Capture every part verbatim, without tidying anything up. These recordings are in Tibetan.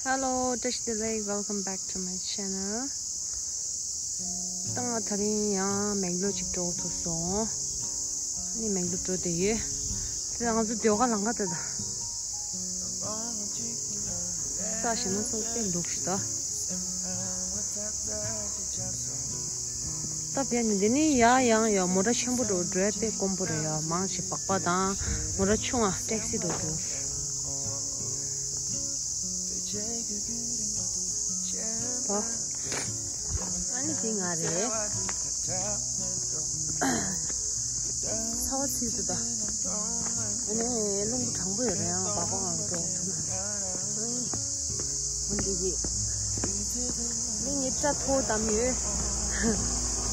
Hello, བཀྲ་ཤིས་བདེ་ལེགས། Welcome back to my channel. ད་ང་དེ་རིང་ཡང་མེག་ལོར་ཅིག་འགྲོ་ཐུབ་སོང་། ཨ་ནི་མེག་ལོར་འགྲོ་བསྡད་ཡོད། དེ་ང་ཚོ་ཟློས་གར་ལམ་ཁ་དེ་ད། ས་ཞེ་ན་སོང་སྟེ་འདུག་ཤི་ད། ད་བྱས་ནས་འདི་ནི་ཡར་ཡང་ཡང་མོ་ཊ་ཆེན་པོ་འགྲོ་འགྲོ་ཡ་དཔེ་དཀོན་པོ་རེད་ཡ། མང་ཆེ་སྦག་སྦག་དང་མོ་ཊ་ཆུང་ང་ཊེག་སི་འགྲོ་འདུག་ད། ཨ་ནི་འདི་ང་རེད། ཚ་བ་ཚིག་འདུག་ད། ཨ་ནི་རླུང་བུ་གྲང་པོ་ཡོད་རེད། ཡང་སྦག་སྦག་ངང་འགྲོ་ཐུབ་ན། ཨ་ནི་འདི་གི་ནི་ངའི་སྐྲ་མཐོ་བོ་བསྡམས་ཡོད།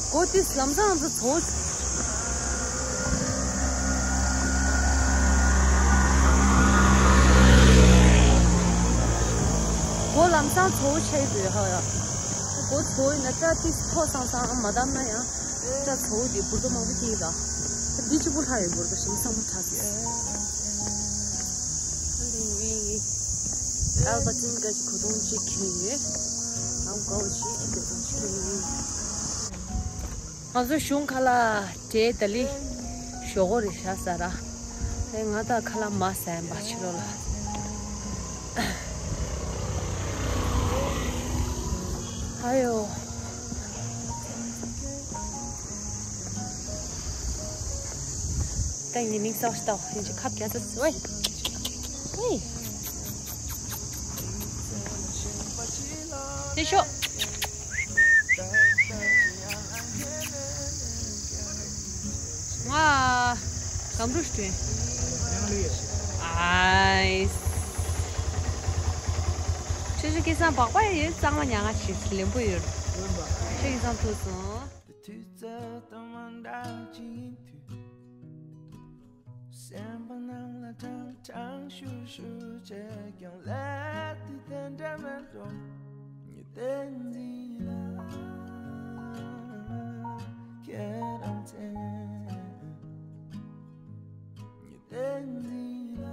སྒོ་དེ་ལམ་སང་ང་ཚོ་ཚོ། སྒོ་ལམ་སང་ཚོ་ཆེ་དགོས་ཧ་ཡ། སྒོ་ཚོ་ཡིན་ན་སྐྲ་ཏིས་མཐོ་སང་སང་མ་བསྡམས་ན་ཡང་སྐྲ་ཚོ་དེ་འབུར་དོ་མང་པོ་སྐྱེ་ཡི་ད། འདི་གཅིག་པུ་ལྷག་ཡོད་འབུར་དོ་ཞིམ་སང་མོ་ཁྲག་སོང་། ཨལ་པ་ཅིན་ག་ཅིག་གོ་དོང་ཅིག་ཁྱེར་ཡོད། ཨང་གོ་ཅིག་གོ་དོང་ཅིག་ཁྱེར་ཡོད། ང་ཚོ་གཞུང་ཁ་ལག་འབྲས་ད་ལི་ཞོག་གོ་རེ་བཞག་ས་ར། ཨེ་ང་ད་ཁ་ལག་མ་ཟ་ཡིན་པ་ཕྱི་ལོགས་ལ། ཨ་ཡོ། ད་ངའི་མིག་གསལ་ཞིག་ལྟ་ཡིན་གཅིག་ཁབ་རྒྱག་ས་ཝེ། ཝེ། དེ་ཤོག་ང་གམ་རུ་སྟོན། ཨའི། ཁྱོད་ཚོ་སྐལ་བཟང་སྦག་སྦག་ཡོད། གཙང་མ་ཉག་ཉག་བྱེད་ལེན་པོ་ཡོད། ཁྱོད་སྐལ་བཟང་ཐུག་སོང་། དུས་ཚོད་དང་མ་འདྲ་ཅིག་ཡིན་དུས། སེམས་པ་ནང་ལ་གྲང་གྲང་ཤུར་ཤུར་བྱས་ཀྱང་ལས་དུས་དེ་འདྲ་མེད་འགྲོ། ཉི་ཟླ་འདི་ལ་ཁྱེད་རང་བཙལ། ཉི་ཟླ་འདི་ལ་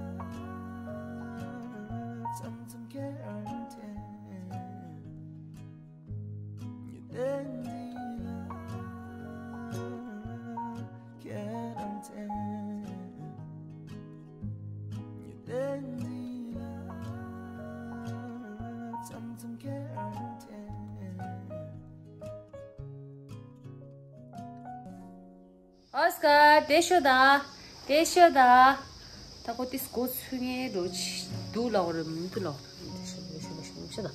མཚམས་མཚམས་ཁྱེད་རང་བཙལ། ཉི་ཟླ་འདི་ལ་ཁྱེད་རང་བཙལ། ཉི་ཟླ་འདི་ལ་མཚམས་མཚམས་ཁྱེད་རང་བཙལ། ཨོ་སྐར། དེ་ཤོད་ད། དེ་ཤོད་ད། ད་ཁོ་ཏིས་སྒོ་ཚུད་ངེས་འགྲོ་ཆི་འདུག་ལ་འོ་རེ་མི་འདུག་ལ་འོ་རེ། དེ་ཤོད་དེ་ཤོད་དེ་ཤོད་དེ་ཤོད་ད།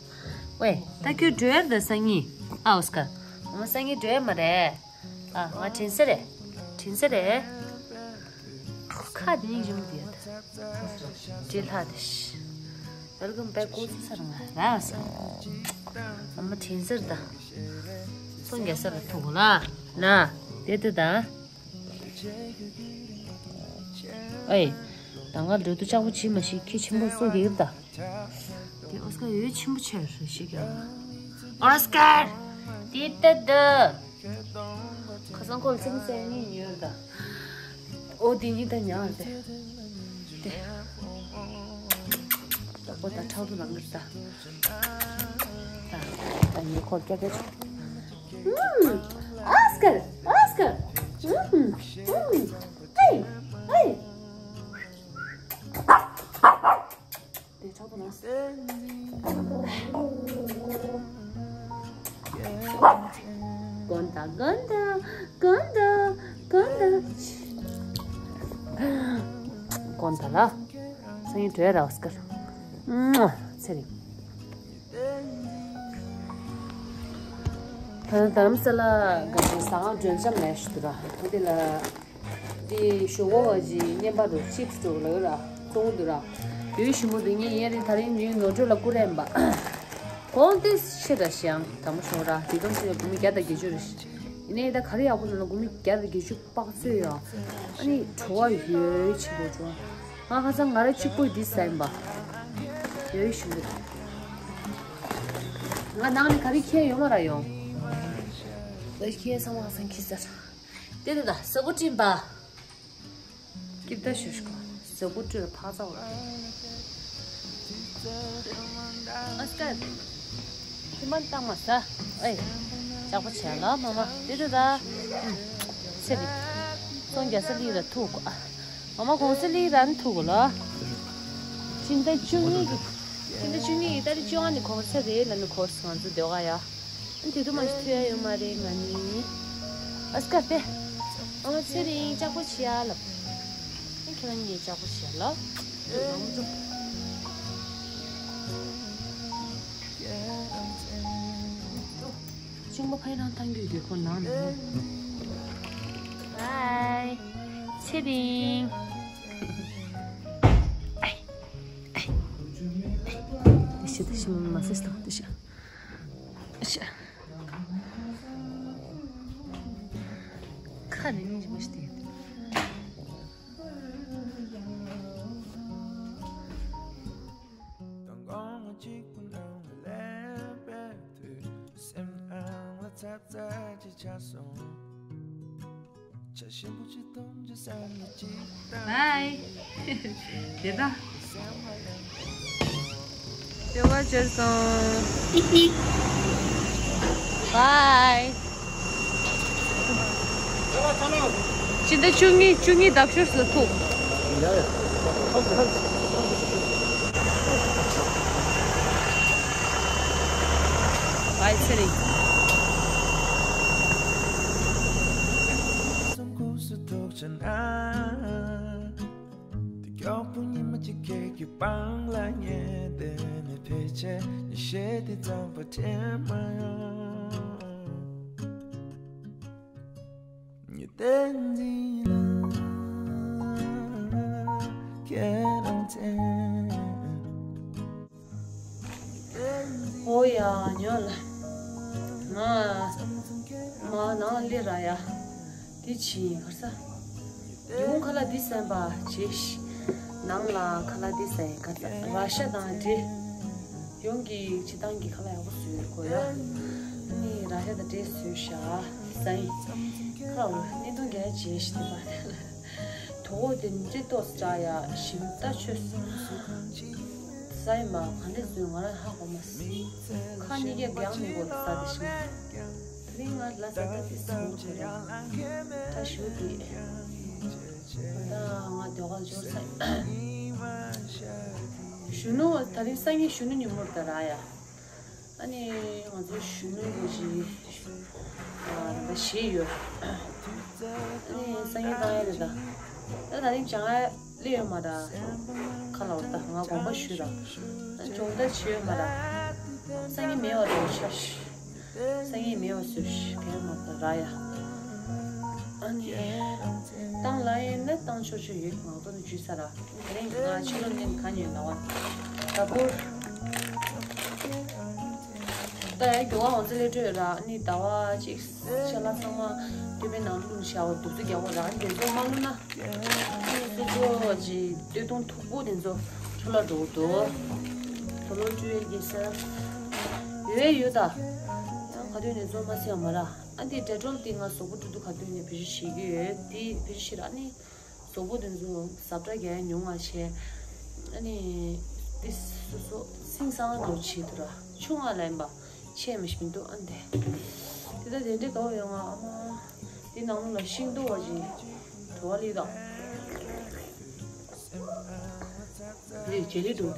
ཝེ། ད་ཁྱོད་འགྲོ་ཡར་ད་སང་ཉིན། ཨ་ཨོ་སྐར། ངོ་མ་སང་ཉིན་འགྲོ་ཡ་མ་རེད། ཨ་ང་དྲན་ས་རེད། དྲན་ས་རེད། ཁ་དེ་ཉིད་ཞིམ་དེ་ཡ་ད། དྲན་ལྷ་དེ་ཤི། Welcome back ཀོ་ཚི་སར་ང་ར་ས། ཨ་མ་དྲན་ས་རེད་ད། སོང་རྒྱ་ས་ལ་ཐུག་གོ་ལ། ལ། དེ་ལྟ་ད། ཨེ། ད་ང་འགྲོ་དུས་ལྕགས་པོ་ཅི་མ་ཤི་ཁྱི་ཆེན་པོ་སོ་གེ་གི་ད། དེ་ཨོ་སྐར་ཡོད་ཆེན་པོ་ཆེ་རུ་ཤི་ག་ཨོ་སྐར། དེ་ལྟ་ད། ཁ་སང་ཁོ་ལ་སེམས་སེམས་གཉིས་ཉོས་ད། ཨོ་དེ་གཉིས་ད་ཉར་ཏེ། དེ། ད་ཁོ་ད་ཁྲག་ཏུ་ལང་གི་ད། ད་ད་ཉེ་ཁོ་སྐྱ་སྐྱ་ཆུ། ཨུམ། ཨོ་སྐར། ཨོ་སྐར། ཨུམ། ཨུམ། ཨེ། ཨེ། དེ་ཁྲག་ཏུ་ལངས། དགོན་ད་དགོན་ད་དགོན་ད་དགོན་ད། དགོན་ད་ལ། སང་ཉིན་བྲོས་ར་ཨོ་སྐར། ཚེ་རིང་། ད་རྡ་རམ་ས་ལ་ག་ཅིག་ཟ་ཁང་མགྲོན་འཆམ་ལས་ཞུ་དུ་ར་ཁོ་དེ་ལ། དེ་ཞོག་ཁོག་ག་ཅིག་བརྙན་པར་རུ་ཅིབ་སི་འགྲོ་ལ་ཡོད་ར་གཏོང་དུ་ར་ཡོད་ཞིམ་པོ་འདུག་ངས་ཡན་རིང་ད་རིང་ཉིན་ནོར་འཁྲུལ་ལ་བསྐུར་རན་པ། གོང་དེ་ཤི་ར་ཞང་དང་པོ་ཞོག་ར་དེ་གང་ཤི་ར་དགུ་མི་བརྒྱ་དང་བརྒྱད་ཅུ་རེ་ཤི། ཡིན་ནའི་ད་ག་རེ་ཡག་པོ་ལ་ན་དགུ་མི་བརྒྱ་དང་བརྒྱད་ཅུ། དཔག་ཚོད་ཡོད། ཨ་ནི་བྲོ་བ་ཡོད་ཆེན་པོ་བྲོ་བ། ང་ཁ་སང་ང་ར་གཅིག་པུ་འདི་ཟ་ཡིན་པ། ཡོད་ཞིམ་པོ། ང་ནང་ནས་ག་རེ་ཁྱེར་ཡོང་མ་ར་ཡོང་། ད་ཁྱེར་སང་ང་ཁ་སང་ཁྱི་ཟ། དེ་དེ་ད་ཟ་གོ་སྤྲིན་པ། སྐྱིད་ད་ཞུ་ཞུ་གོ་ཟ་གོ་སྤྲིན་ཕག་ཚ་བ། ཨོ་སི་ཀར། ཁྱིམ་པ་བཏང་མ་ཟ། ཨེ། ལྕགས་པོ་བྱས་ལ་མ་མ་དེ་དེ་ད། ཨུམ། ཚེ་རིང་། སོང་རྒྱ་ས་ལི་ར་ཐུག་གོ། མ་མ་གོང་ས་ལི་ར་ནི་ཐུག་གོ་ལ། སྤྱི་ཟླ་བཅུ་གཉིས་ཀྱི། སྤྱི་ཟླ་བཅུ་གཉིས་ཀྱི་ཏ་རིག་བཅོ་ལྔ་ནི་གོང་ས་རེད་ལ་ནི་གོ་ང་ཚོ་ཟློས་གར་ཡ། དེ་དུ་མ་ཞིག་ཐུ་ཡ་ཡོད་མ་རེད་ང་ནི། ཨ་སི་ཀ་ཏེ། ཨ་མ་ཚེ་རིང་ལྕགས་པོ་བྱེད་ཡ་ལབ། ཨེ་ཁྱེད་རང་གཉིས་ལྕགས་པོ་བྱེད་ཡ་ལབ། ཅིང་པ་ཕ་ཡི་རང་ཐང་རྒྱུད་དེ་ཁོ་ནང་ནས། བའི། ཚེ་རིང་། ཨེ། ཨེ། ཨེ། དེ་ཤི་དེ་ཤི་མ་སེ་སྟོང་དེ་ཤི། ཤ། ཁ་ནས་སྙིང་རྗེ་མ་ཞིག་དེ། བའི། དེ་ད། ལྟེ་བ་བཅར་སོང་། བའི། སྤྱི་ཟླ་བཅུ་གཉིས་བཅུ་གཉིས་ལྡབ་ཤོར་སུ་ཐུག་བའི་ཚེ་རིང་། དེ་མགྱོགས་པོ་ཉི་མ་གཅིག་ཁྱེད་ཀྱི་པང་ལ་ཉལ་བསྡད་ནས་ཕལ་ཆེར་ཉི་ཤེལ་དེ་ཙམ་པ་དྲན་མ་ཡོང་། ཉི་ཟླ་འདི་ལ་ཁྱེད་རང་མཚན། ཨོ་ཡ་ཉོ་ལ། ང་མ་ནང་ལི་ར་ཡ། དེ་ཕྱིན་གར་ས། ཡོང་ཁ་ལག་འདི་སེམས་པ་བྱེད་ཤི། ནང་ལ་ཁ་ལག་འདི་ཟ་ཡི་ག་ཚ་ར་ཤ་དང་འབྲེལ། ཡོང་གི་སྤྱི་བཏང་གི་ཁ་ལག་ཡག་པོ་བཟོས་ཡོད་གོ་ཡ། ནི་ར་ཤ་དང་འབྲེལ་བཟོས་ཤ། ཟ་ཡི། ཁ་ལག་གནས་སྟངས་རྒྱ་ཆེ་ཤི་དེ་པ། དོ་འོ་དེ་འདྲེ་ཏོག་ཙ་ཡ་ཞིམ་ད་ཆོས། ས་ཡི་མ་ག་འདྲ་བཟོས་ང་རང་ཧ་གོ་མ་སྲིད། ཁ་གཉིས་ཀས་རྒྱག་མི་དགོས་ས་དེ་ཞིག་དེ་རིང་ང་ལ་ས་ད་དེ་སོང་ཁོ་ར། ད་ཞུ་དེ། ད་ང་ཟློས་གར་འབྱོར་ཚར། གཞོན་ནུ་ད་རིང་སང་ཉིན་གཞོན་ནུ་ཉིན་མོར་ད་ར་ཡ། ཨ་ནི་ང་ཚོའི་གཞོན་ནུ་གི་རེད་པ་བཞི་ཡོད། ཨ་ནི་སང་ཉིན་བཏང་ཡ་རེད་ད། ད་ད་རིང་སྦྱང་ཡ་སླེབས་ཡོད་མ་ར། ཁ་ལ་བར་ད་ང་དགོངས་པ་ཞུས་ར། ཨ་སྦྱོང་བརྡར་བྱས་ཡོད་མ་ར། སང་ཉིན་མེད་པ་རེད་ཤག་སང་ཉིན་མེད་པ་བཟོས་ཤག་གས་མ་ད་ར་ཡ། ཨ་ནི་བཏང་ལ་ཡིན་ན་བཏང་ཆོག་ཆོག་ཡོད་ང་ཏོ་ནི་འཇུས་ས་ར། དེ་རིང་ང་ཕྱི་ལོགས་ནས་ག་ཉོས་ལ་བ། ད་བུར། ད་ཡ་རྒྱུ་བ་འོང་ཚེ་ལས་སྤྲོད་ར་ནི་ཟླ་བ་གཅིག་ཤ་ལ་ཚང་མ་སྟོད་པའི་ནང་བླུགས་བཞག་པ་དུག་རྩུབ་རྒྱག་པ་ར་དེ་ཚོ་མ་བླུགས་ན། ནི་སོ་སོ་གི་སྟོད་ཐུང་མཐུག་པོ་དེ་ཚོ་འཕྲོ་བརླག་འགྲོ་གི་འདུག་དུག་ལོག་བཅུག་ཡས་ཀྱི་ས་ཡོད་ཡོད་ད། ཡང་ག་དུས་ནས་ཚོ་མ་སེ་མ་ར། ཨ་འདི་ཌེ་ཊོལ་འདི་ང་གཟུགས་པོ་ཏུ་ཏུ་ག་དུས་ནས་བེད་སྤྱོད་བྱེད་ཀྱི་ཡོད། འདི་བེད་སྤྱོད་བྱེད་ར་ནི། གཟུགས་པོ་དེ་ཚོ་ཟབ་ཏྲ་རྒྱག་ཡ་ཉུང་བ་བྱས། ཨ་ནི་ཏི་སོ་སོ་སིང་སང་འགྲོ་བྱེད་དུ་ར་ཆུང་བ་ལ་ཡིན་པ་ཆེ་མི་ཤི་མི་འདུག་ཨ་འདི་དེ་ད་དེ་འདྲའི་དགའ་བོ་ཡོང་ང་ཨ་མ། དེ་ནང་ལ་ཤིང་སྡོང་བ་ཅིག་བྲོ་བ་ལི་དང་ལི་ཇེ་ལི་འདུག་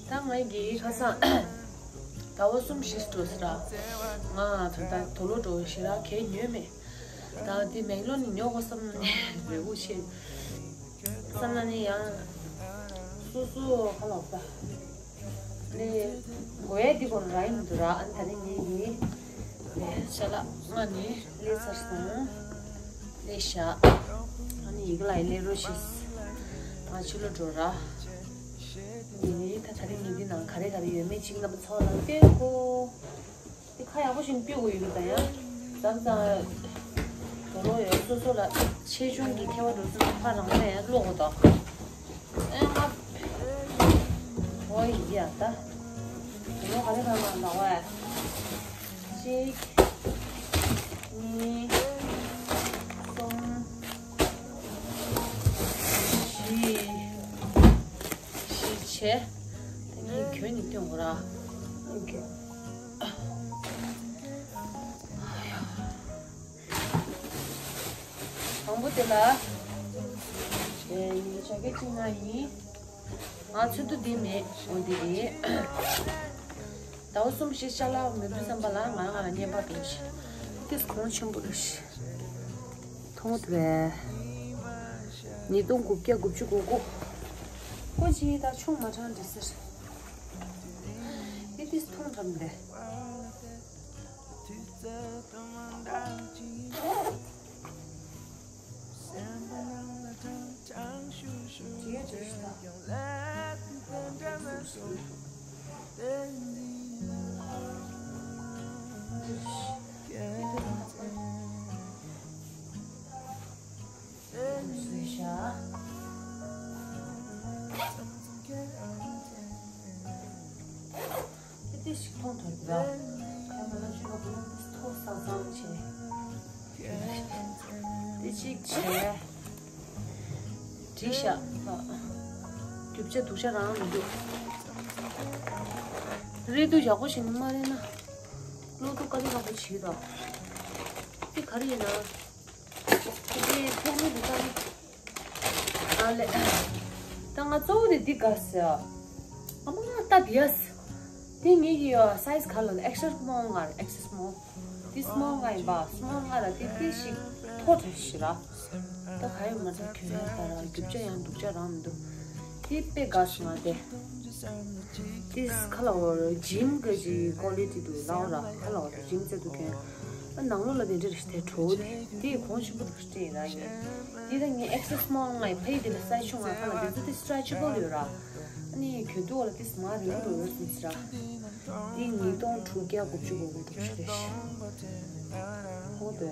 ད་ངའི་གི་ཁ་སང་ཟླ་བ་གསུམ་བཞི་འགྲོ་ཟེར་ར། ང་ད་ལྟ་དུག་ལོག་འགྲོ་ཞེ་དྲག་གས་ཉོས་མེད། ད་འདི་མེག་ལོ་ནི་ཉོ་དགོས་བསམ་ནས་རེ་སྒུག་བྱས། བསམ་ན་ནི་ཡང་སོ་སོ་ཁ་ལོག་པ། ནི་གོ་ཡ་འདི་གོ་ར་ཡིན་འདུག་ར། ཨ་ནི་ད་ནི་ངེད་ཀྱིས་ནས་ཤ་ལག་ང་ནི་ལས་ཚར་སོང་། ལས་ཤ། ཨ་ནི་ཡི་གེ་ལ་ཡི་ལས་རོ་ཤིས། ང་ཕྱི་ལོག་འགྲོ་ར། ནི་ད་ད་རིང་ངེད་འདི་ནང་ག་རེ་ག་རེ་ཡོད་མེད་ཅིག་རྣམ་པ་ཚོ་ལ་སྟོན་གོ། དེ་ཁ་ཡག་པོ་ཞིག་སྤྲོད་དགོས་ཡོད་པ་ཡ། ཙང་ཙང་། དོ་ལོ་ཡོད་སོ་སོ་ལ་ཆེ་ཆུང་གི་ཁེ་བ་འགྲོ་སོང་ཁ་རང་ལ་ཡང་ཀློག་དགོས་དོ། ཨེ་ང་། ཨོ་ཡི་ཡ་ད། དོ་ལོ་ག་རེ་ག་རེ་མ་འདྲ་བ་ཡ། གཅིག་གཉིས། གསུམ། བཞི། བཞི་བྱས། ད་ངས་གྱོན་ནས་སྟོན་དགོས་ར། ཨོ་ཁེ། དང་པོ་དེ་ལ། ཨེ། ངའི་ཇ་ཀེ་ཊི་གཅིག་ན་ཡིན། ང་ཚོད་དུ་འདི་མེད། འོ་འདི་རེད། ཟླ་བ་གསུམ་བཞི་ཅ་ལག་མེད་དུས་ཙམ་པ་ལ་ང་རང་ང་ལ་བརྙན་པར་འགྲོ་ཞིག་ཏིས་གོང་ཆེན་པོ་རེད། མཐོང་ཐུབ་པས། ཉིས་སྟོང་དགུ་བརྒྱ་དགུ་བཅུ་གོ་དགུ། ཀོ་ཅི་ད་ཆུང་མ་དྲང་འདྲི་ཟེར། ཏི་ཏིས་མཐོང་ཐུབ་འདི། ཏི་ཏི་ཞིག་མཐོང་ཐུབ་ར། ཁ་མ་ལ་ཅུ་ལ་བུ་ལོན་ཏིས་ཐོག་ས་ཙམ་བྱས། ཏི་ཅིག་བྱས། བྲིས་ཤག་རྒྱུ་ཆ་སྡུག་ཆ་རང་མི་འདུག་རེད་འདུག་ཡག་པོ་ཞིག་ནི་མ་རེད་ན། བློ་སྡུག་དཀའ་ལས་ཁག་པོ་བྱེད་དོ། ཏི་ག་རེ་ཡིན་ན། ཏི་ཏི་ཐོག་མེད་དུ་བཏང་། ཨ་ལེ། ད་ང་གཙོ་བོ་དེ་འདི་དགའ་ཟེར། ཨ་མ་ལྟ་བི་ཡ་སི། དེ་ངེད་ཀྱི་ཡོ་སའི་ཛི་ག་ལ་ལ་ཨེག་སི་ཊ་སི་མོལ་ང་རེད། ཨེག་སི་ཊ་སི་མོལ། དེ་སི་མོལ་ང་ཡིན་པ། སི་མོལ་ང་ལ་དེ་དེ་ཞིག་མཐོ་དྲགས་ཤིག་ར། ད་ག་ཡོད་མ་ཚད་གྱོན་ཡ་ད་ར་རྒྱུ་ཆ་ཡང་སྡུག་ཆ་རང་མི་འདུག་དེ་དཔེ་དགའ་སོང་ང་དེ། དེ་ག་ལ་བ་ར་ཇིམ་གི་ཀོ་ལི་ཊི་དུ་ལའོ་ར། ག་ལ་བ་ར་ཇིམ་རྩེ་དུ་གྱོན། ཨ་ནང་ལོགས་ལ་དེ་འདྲ་རེ་ཞིག་དེ་བྲོ་བོ་དེ་དེ་གོང་ཆེན་པོ་དུ་སྤྲད་ཡིན་ར་ཡིན། དེ་ད་ངའི་ཨེག་སི་ཊ་སི་མོལ་ང་ཡི་ཕ་ཡི་དེ་ལ་སའི་ཆུང་ང་ཁ་ལ་དེ་ཚོ་དེ་སི་ཊེ་ཆི་བལ་ཡོད་ར། ཨ་ནི་གྱོན་དུས་བ་ལ་དེ་སི་མ་རིང་པོ་འགྲོ་ཡོད་སོང་ཟེར་ར། དེ་ཉིས་སྟོང་དྲུག་བརྒྱ་དགུ་བཅུ་གོ་དགུ་དུ་ཞིག་རེད་ཤག་ཧོ་དེ།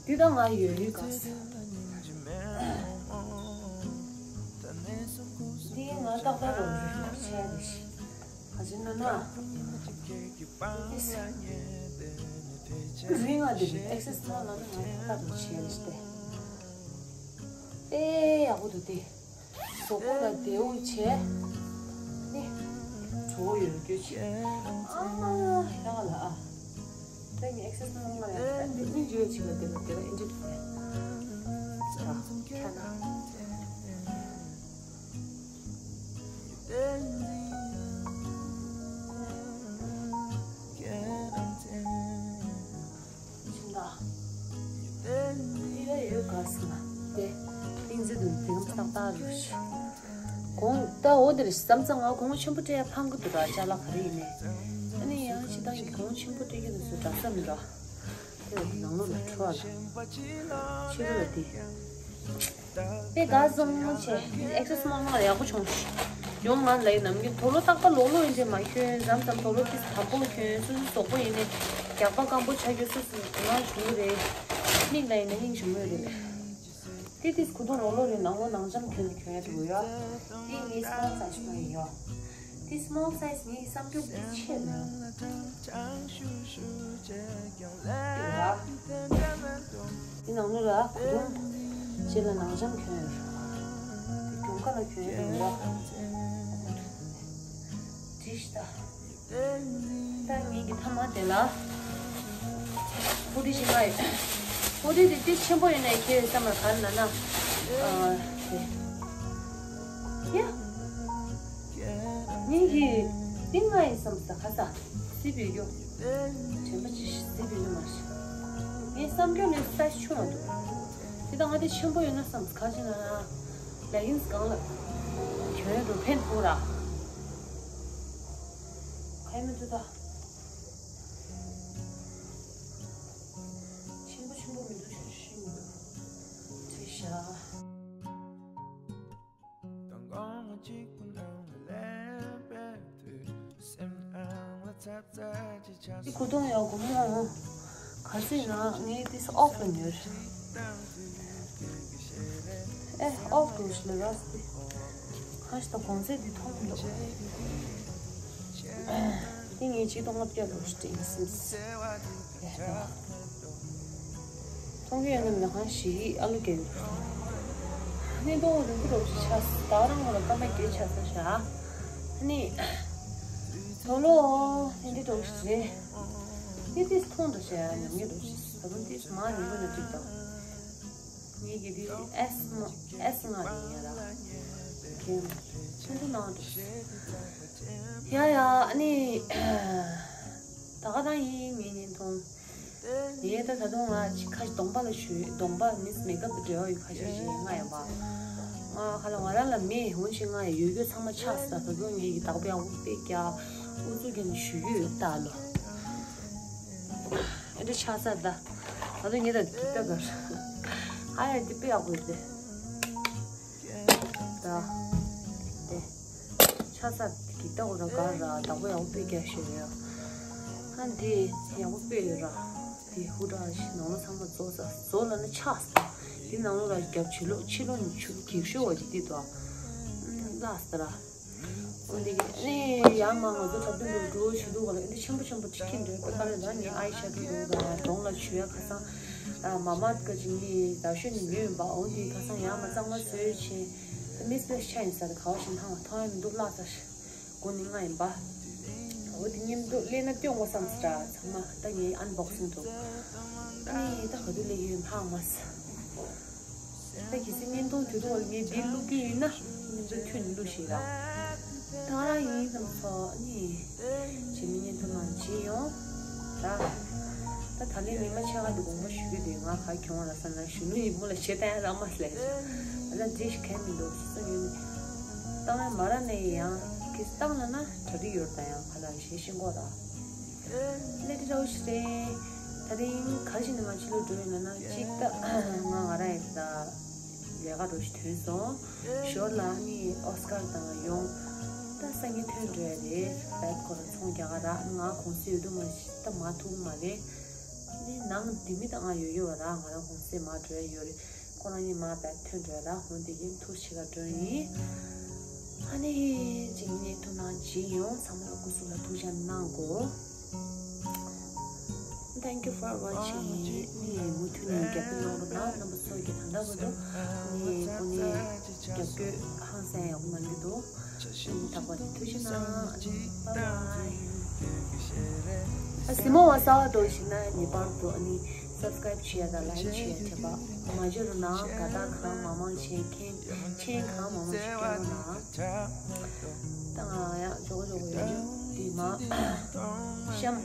འདི་ད་ང་ཡོད་ཡོད་ག་ས། འདི་ང་ཏག་ཏག་རོ་རེད་ཤག་ཆེ་རེད་ཤག་ག་ཅི་ན་ན། འདི་ས། རིང་ང་འདི་རེད། ཨེག་སི་ཊ་སི་མོལ་ལ་ན་ང་ཏག་ཏག་རོ་ཆེ་རེད་ཤག་དེ། ཨེ་ཡག་པོ་འདུག་དེ། གཟུགས་པོ་ལ་བདེ་བོ་བྱས། ནི། བྲོ་བོ་ཡོད་རྒྱུ་བྱས། ཨ་མ་ཡག་ལ་ཨ། ད་ངས་ཨེག་སི་ཊ་སི་མོལ་ང་ཡ་ཨ་འདི་ཨིན་ཇོའི་བྱེད་ལ་དེ་ལ་དེ་ལ་ཨིན་ཇོའི་བྱེད། ད་ཁྱ་ན། ཕྱིན་ད། འདི་ལ་ཡོད་ག་ཟེར་ན། དེ། ཏིང་ཙི་དུ་དེ་གམ་ཏག་ཏག་རུ་ཤི། གོང་ད་འོ་དེ་རེད། བསམ་ཚང་ང་གོང་ཆེན་པོ་སྤྲད་ཡ་ཕང་གི་འདུག་ར། ཅ་ལག་ག་རེ་ཡིན་ནའི། ཨ་ནི་ཡང་ཅི་ད་ཡིན་གོང་ཆེན་པོ་སྤྲད་ཀྱི་འདུག་ཟེར་ད་བསམ་འདྲ། དེ་ནང་ལོགས་ལ་འཕྲོ་བ་ལ། ཕྱི་རུ་ལ་དེ། དཔེ་དགའ་སོང་བྱས། ཨེག་སི་ཊ་སི་མོལ་ང་ལ་ཡག་པོ་བྱུང་། ཡོང་ང་ལ་ཡིན་ནམ་གྱི་དོ་ལོ་རྟག་པ་ལོག་ལོག་ཡིན་དེ་མ་གྱོན། མཚམས་མཚམས་དོ་ལོ་ཏིས་དམ་པོ་གྱོན། སོ་སོ་གཟུགས་པོ་ཡིན་ནའི་རྒྱགས་པ་སྐམ་པོ་ཆགས་རྒྱུ་སོ་སོ་དོ་སྣང་བྱུང་གི་རེད། མིག་ལ་ཡིན་ན་སྙིང་རྗེ་མོ་རེད། དེ་ཏིས་གུ་དུང་ལོག་ལོག་རེད། ནང་ལོགས་ནང་འཇམ་གྱོན་གྱོན་ཡ་དེ་གོ་ཡ། དེ་ངའི་སི་མོལ་སའི་ཛི་ཅིག་མ་ཡིན་ཡོ། དེ་སི་མོལ་སའི་ཛི་ངའི་བསམ་རྒྱུ་དེ་ཆེ་ན། དེ་ར། དེ་ནང་ལོགས་ལ་གུ་དུང་། རྗེས་ལ་ནང་འཇམ་གྱོན་ཡོད། དེ་གྱོན་ཁ་ལ་གྱོན་ཡོད་ར། བྲིས་ཤི་ད། ད་ངེད་ཀྱི་ཐ་མ་དེ་ལ། ཧུ་ཌི་ཞིག་ང་ཡོད། ཧུ་ཌི་དེ་ཏིས་ཆེན་པོ་ཡོད་ནའི་ཁྱེད་བསམ་ལ་ག་རེ་ན་ན། ཨ། དེ། ཡ། ངེད་ཀྱི་ཏིང་ང་ཡི་བསམ་ས་ག་ས། སི་བི་རྒྱོ། དྲན་པ་ཅི་ཞིག་སི་བི་རྒྱོ་མ་ཞིག་ངའི་བསམ་རྒྱུ་ནི་སའི་ཛི་ཆུང་བ་འདུག་དེ་ད་ང་དེ་ཆེན་པོ་ཡོད་ན་བསམ་ག་ཅི་ན་ན། ལེ་གིན་སི་སྒང་ལ། གྱོན་འགྲོ་ཕན་ཐོགས་ར། ག་ཡི་མི་འདུག་ད། ཆེན་པོ་ཆེན་པོ་མི་འདུག་ཤོ་ཤི་མི་འདུག་བྲིས་ཤག་འདི་གུ་དུང་ཡག་གོ་མོ། ག་ཚོད་ན་ངས་འདི་ཨོཕ་ལ་ཉོས། ཨེ་ཨོཕ་དུ་ཞིག་ལ་རག་སྟེ། ཁ་ཤས་ད་གོང་ཚད་འདི་མཐོང་མི་འདུག་ངས་ཆིག་སྟོང་ལྔ་བརྒྱ་ལོ་ཞིག་སྤྲད་ཡིན་སེམས། ཡ་ཡ། མཐོང་རྒྱུ་ཡོད་ན་མི་ཁང་ཞིག་ཨ་ལུ་རྒྱག་ཡོད། ནི་སྟོང་རིང་པོ་རོགས་ཞིག་ཆགས། ད་རང་ངོ་ལ་སྐར་མ་བརྒྱད་ཆགས་ས་ཤག་ནི། དོ་ལོ། ནི་འདི་རོགས་ཞིག་རེད། ནི་ཏིས་མཐོང་འདུག་ཤག་ཉམས་ཉེས་རོགས་ཞིག་ད་དུང་ཏིས་མ་རིང་པོ་ནས་འགྲིག་དང་། ངེད་ཀྱི་འདི་ཨེས་མ་ཨེས་ལྔ་རེད་ཡ་ར། ཁྱེད་ཆུང་ཆུང་ནང་འགྲོ། ཡ་ཡ་ཨ་ནི། ད་ག་རང་ཡིན་ངའི་བརྙན་ཐུང་། ངས་ད་ད་དུང་ང་ཅིག་ཁ་གདོང་པ་ལ་ཞུ་གདོང་པ་མིས་མེག་ཨབ་དང་འབྲེལ་བ་ཡོད་ཁ་ཤས་ཤིག་ཡིན་ང་ཡང་པ། ང་ཁ་ལ་ང་རང་ལ་མེད་འོན་ཅིག་ང་ཡང་ཡོད་རྒྱུ་ཚང་མ་ཆགས་ས། ད་དུང་ངེད་ཀྱི་བདག་པོ་ཡག་པོ་དཔེ་རྒྱག་ཨུ་ཚུགས་རྒྱག་ནས་ཞུ་གི་ཡོད་ད་ལོ། ཨེ་འདྲ་ཆགས་ས་ད། ད་དུང་ངེད་ད་འདི་ལྟ་གར། ཨ་ཡ་འདི་དཔེ་ཡག་པོ་ཡོད་དེ། ད། དེ། ཆ་ཚ་གི་ལྟ་བུ་ར་ག་ར་བདག་པོ་ཡག་པོ་དཔེ་རྒྱག་ཤེས་ཡོད། ཨ་འདི་ཡག་པོ་དཔེ་ཡོད་ར། དེ་ཧུ་ར་ཞིག་ནང་ལོ་ཚང་མ་རྫོགས་ས་རྫོགས་ལ་ནི་ཆགས་སོང་། དེ་ནང་ལོ་ར་རྒྱབ་ཕྱི་ལོགས་ཕྱི་ལོགས་ནས་ཆུ་གེགས་ཤོར་བ་ཅིག་དེ་དོ། ཨ་ལགས་སོ་ར། འོ་འདི་གི་ནི་ཡང་མ་ང་ཚོ་འཁྲབ་སྟོན་འགྲོ་འགྲོ་ཞུ་འདུག་ག་ལ་འདི་ཆེན་པོ་ཆེན་པོ་ཅིག་ཁྱེར་འགྲོ་པ་ག་ལ་ལ་ནི་ཨའི་ཤ་དོ་འགྲོ་ག་གདོང་ལ་བྱུག་ཡ་ཁ་སང་། ཨ་མ་མ་ག་ཅིག་ནི་ཟ་ཤོད་ནི་ཉོས་ཡིན་པ། འོ་འདི་ཁ་སང་ཡང་མ་གཙང་མ་བཟོས་བྱས། ད་མིས་པེ་ཆ་ཡིན་ས་རེད། ག་བ་ཞིག་མཐོང་མཐོང་ཡ་མི་འདུག་ལགས་ས། སྒོ་ནི་ང་ཡིན་པ། འོ་དེ་མཉམ་དུ་སླེབས་ན་སྟོན་དགོས་བསམ་སི་ཏྲ་ཚང་མ་ད་ངའི་ཨན་བོག་སིང་འདུག་ཨ་ནི་ད་ག་དུས་སླེབས་ཡོད་ཧ་མ་སི། ད་གལ་སྲིད་བརྙན་ཐུང་དུས་ཐོག་ལ་ངས་འདི་བླུག་གི་ཡིན་ན་མཉམ་དུ་ཁྱོད་ནི་བླུག་ཤིག་ར། ད་ང་རང་ཡིན་ཙམ་ཚོ་ཨ་ནི་བྱེད་མི་བརྙན་ཐུང་ནང་བྱེད་ཡོང་། ད། ད་ད་ལན་ཉི་མ་ཕྱེད་ཀ་འདི་དགོངས་པ་ཞུ་གི་འདུག་ང་ག་གྱོང་ལ་ས་ན་གཞོན་ནུ་ཡིན་མོ་ལ་བྱེད་ད་ཡང་རག་མ་སླེབས། ད་ལན་རྗེས་ཤིག་གལ་མི་འདུག་སོ་སོ་ཡོད་ནི། ཏང་ཡང་མ་ར་ནས་ཡང་གི་ཏང་ལ་ན་གྲ་སྒྲིག་ཡོད་ད་ཡང་ག་ལ་ཞེས་ཤིང་གོ་ར། ལེ་དེ་རོ་ཞི་རེད། ད་རིང་ག་ཞིག་ནས་ང་ཕྱི་ལོགས་འགྲོ་ཡོད་ན་ན་གཅིག་ད་ང་ང་ར་ཡིན་ད་ལས་ཀ་རོ་ཞིག་ཐོན་སོང་། ཞོར་ལ་ནི་ཨོ་སི་ཀར་དང་ཡོང་། ད་སང་ཉིན་ཐོན་འགྲོ་ཡ་རེད། བེབ་ཁོ་ར་ཚོང་རྒྱག་ག་ར་ང་གུང་སེང་ཡོད་དུ་མ་ཤི་ད་མ་ཐུག་མ་རེད། ནི་ནང་དེ་མི་ད་ང་ཡོད་ཡོད་ར་ང་རང་གུང་སེང་མ་འགྲོ་ཡ་ཡོད་རེད། ཁོ་རང་གཉིས་མ་བེབ་ཐོན་འགྲོ་ཡ་ར་འོན་ཏེ་ཡིན་ཐུག་ཤི་ག་འགྲོ་ཡིན། ཨ་ནི་ཇི་ནི་ཐུག་ན་ཇི་ཡོང་ཚང་མ་ལ་སྐུ་གཟུགས་ལ་ཐུགས་ཅག་གནང་དགོས། Thank you for watching. ནི་མུ་མཐུད་ནས་རྒྱབ་སྐྱོར་གནང་རོགས་གནང་། རྣམ་པ་ཚོ་གི་ད་ལྟ་བར་དུ་ནི་ཨོ་ནི་རྒྱབ་སྐྱོར་ཧང་སང་ཡག་པོ་གནང་གི་འདུག་ཨ་ནི་ད་བར་དུ་ཐུགས་རྗེ་གནང་། Bye bye. ཨ་སི་མོ་བ་ས་བ་དོ་ཞིག་ན་ངེས་པར་དུ་ཨ་ནི་སབ་སི་ཀ་རབ་བྱེད་ཡ་དང་ལའིཀ་བྱེད་ཡ་དྲན་པ་མ་བརྗེད་རོགས་གནང་། དགའ་རྟགས་གང་མང་མང་བྱེད་མཁན་མཆན་གང་མང་མང་ཞིག་སྤྲད་རོགས་གནང་། ད་ང་ཡང་ཇོ་བོ་ཇོ་བོ་ཡོད་འདི་མ་ཤམ།